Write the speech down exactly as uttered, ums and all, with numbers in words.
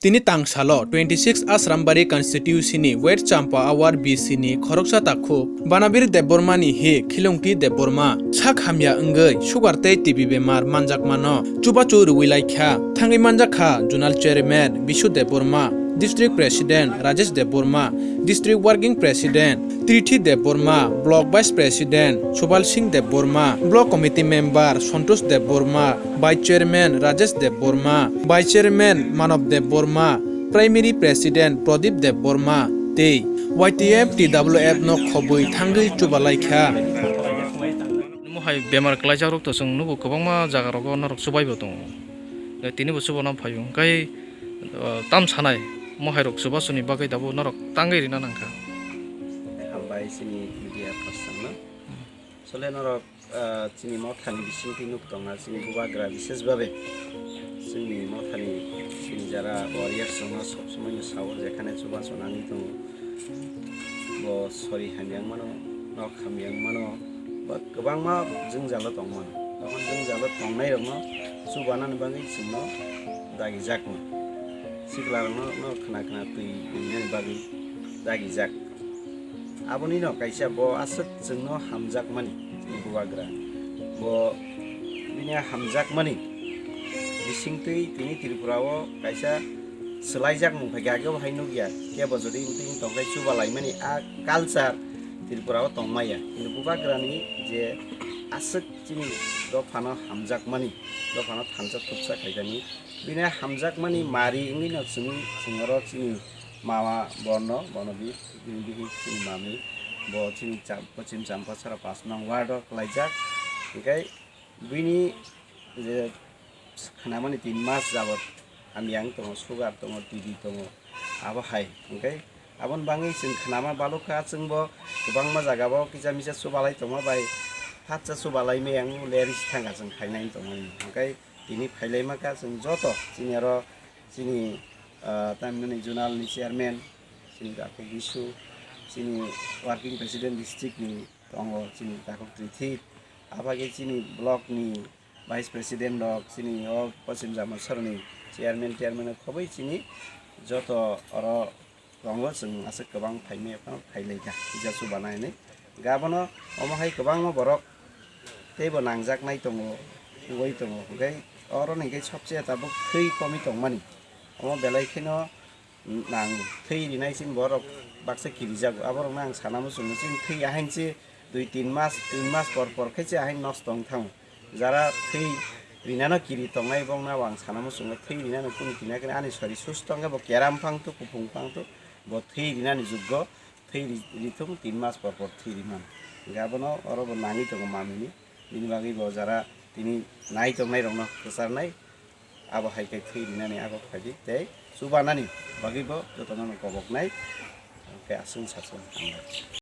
Tini tang salo twenty six Asrambari constituency ni West Champa Awar B C ni khoroksa takhuk Banabir Debbarma ni hi Khilongti Debbarma sak hamya wngwi sugar tei T B bemar manjakmano chubachu rwui laikha. Thangwi manjakha Zonal Chairman Bisu Debbarma, District President Rajesh Debbarma, District Working President Trithi Debbarma, Block Vice President Subal Singh Debbarma, Block Committee Member Santosh Debbarma, Vice Chairman Rajesh Debbarma, Vice Chairman Manav Debbarma, Primary President Pradip Debbarma tei Y T F T W F no khobwi thangwi chubalaikha. Mohai bemar kwlaijak rok to chwng nugo, kwbangma jaga rogo norok chubaibo tongo. Tini bo chubana phaio, hwnkhe, uh, tam sanai mohai rok chubasuni bagwi dabo norok tangwi rina nangkha. Hambai chini media person no. Sole norok, ah, chini mothani bisingtwi nuk tongna chini bubagra, bishesh babe chini mothani chini jara warriors rokno sob somoi no sao, jekhane chubachu nangwi tongo. Bo sori hamya wngmano, nok hamya wngmano, ba kwbangma jwngjalo tongmano. Tokon jwngjalo tongnai rokno chubanani bagwi chwngno dagijakma. Sikla rokno no khna khna twi rinani bagwi dagijak. Aboni no kaisa bo aswk chwngno hamjakmani, chini bubagra. Bo bini hamjakmani bisingtwi tini Tripura o kaisa swlaijak mung phaikha, ageo hai nukya. Kebo jodi wngtwi wng tongkhe chubalaimani a culture Tripura o tongmaya. Kintu bubagrani je aswk chini dophano hamjakmani, dophano thansa thupsa khaikani, bini hamjakmani mari wngwi no chwngwi chwng oro chini mama borno, bono bi-, bini bihik chini mami, bo chini Cham-, Pochim Champachara pash nong ward o kwlaijak. Hwnkhe bini je khnamani tin mas jabot hamya wng tongo, sugar tongo, T B tongo, abo hai. Hwnkhe aboni bagwi chwng khnama balukha, chwngbo kwbangma jagao kisa misa chubalai tongma bai, phatsa chubalai maya wng lerisi thangkha chwng phainai tongmani. Hwnkhe tini phailaima kha chwng joto chini oro chini, ah, tamhinani zonal ni chairman, chini takhuk Bisu, chini working president district ni tongo, chini takhuk Trithi, abagwi chini block ni vice president rok, chini o Pochim Champachara ni chairman, chairman rok khobwi chini joto oro tongo, chwng aswk kwbang phaimaya phano phailaikha, kisa chubanai hinwi. Gabono omo hai kwbangma borok teibo nangjaknai tongo, wngwi tongo. Hwnkhe oro hwnkhe sobse tabuk thwi komwi tongmani. Omo belai kheno nang thwi rinai chini borok baksa kirijago. Aborokno ang sana muchungo, chini thwi ahainse dui tin mas, tin mas por por khe se ahain nosto wng thango. Jara thwi rinano kiri tongnai bongno ang sana muchungo, thwi rinano kunu kina khe ani sori susto wngkhe bo keram phang tu, kuphung phang tu, bo thwi rinani juggo. Thwi ri-, rithung, tin mas por por thwi rimano. Hingke abono oro bo nangwi tongo mamini. Bini bagwi bo jara tini nai tongnai rokno kwcharnai. Abo hai khe thwi rinani abo khaidi tei chubanani bagwi bo jotono no koboknai. Hingke aswng saswng hambai.